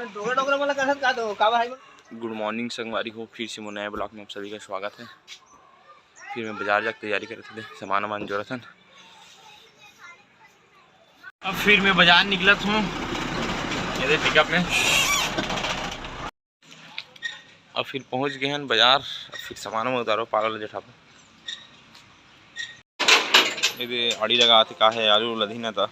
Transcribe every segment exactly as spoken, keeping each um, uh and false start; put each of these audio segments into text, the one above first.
डोकरा डोकरा वाला कथस का तो, का भाई? गुड मॉर्निंग संगवारी हो, फिर से मोर नया ब्लॉग में आप सभी का स्वागत है। फिर मैं बाजार जाके तैयारी करत हन, सामान वामान जोरत हन। अब फिर मैं बाजार निकलत हूँ, ये दे पिकअप में। अब फिर पहुँच गए हैं बाजार, अब फिर सामान में उतारो, पाला ले जठाबो। ये दे आड़ी लगा आथे, का है, आलू लदही ना था,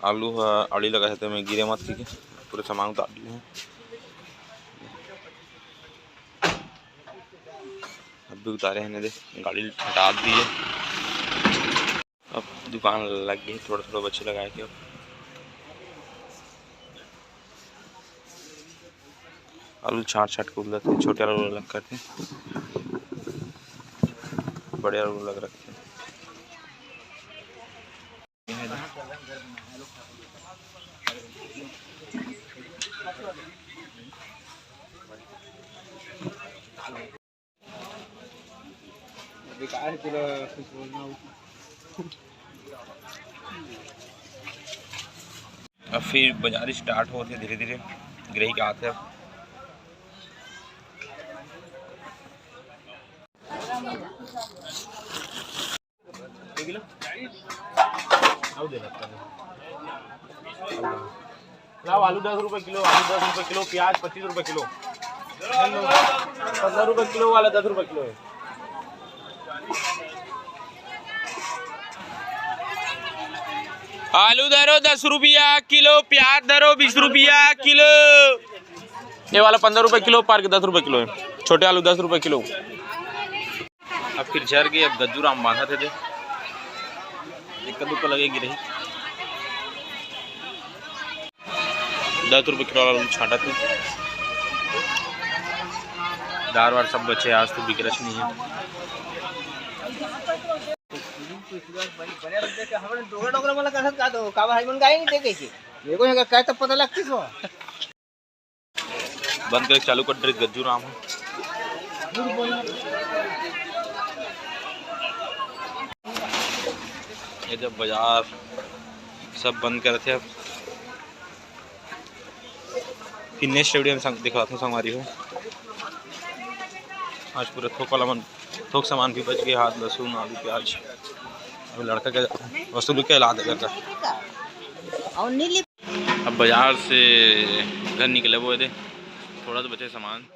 आलू ह आड़ी लगा है, तो मैं गिरे मत, ठीक है, पूरे सामान उतार लिए हैं। अब भी उतारे हैं, दे गाड़ी हटा दिए। अब दुकान लग गई, थोड़ा थोड़ा बचे लगा के। अब आलू छाट छाट के उलत है, छोटे आलू अलग करते हैं, बड़े आलू अलग रखते हैं। बेकार पूरा कुछ बोलना हो। अब फिर बाजार स्टार्ट होत हे धीरे धीरे, ग्राहक आत हे। लाओ, आलू दस रुपए किलो, आलू दस रुपए किलो, प्याज पच्चीस रुपए किलो, पन्द्रह रुपए किलो वाला दस रुपए किलो है। आलू धरो दस रुपया किलो, प्याज धरो बीस रुपया किलो। ये वाला पन्द्रह रुपए किलो, पार के दस रुपए किलो है। छोटे आलू दस रुपए किलो। अब फिर झर गए, अब गज्जू राम बांधत हे दे। एक दुक्का लगेगी रही। दस रुपए किलो वाला छांटा थी। दार वार सब बचे, आज तो बिकरच नहीं है। डोकरा डोकरा वाला कथस का तो, का भाई मन गाय नहीं देखे के? मेरे को यहाँ का तो पता लगती सो। बंद करके चालू कर दे गज्जू राम हो। ये जब बाजार सब बंद करत हे, अब फिर नेक्स्ट वीडियो में संग-, दिखाता हूँ संगवारी हो। आज पूरा थोक वाला मन, थोक सामान भी बच गया, हाथ लहसुन, आलू, प्याज। अब लड़का के वसूली के ला दे करके। और नीली अब बाजार से घर निकले वो दे, थोड़ा तो बचे सामान।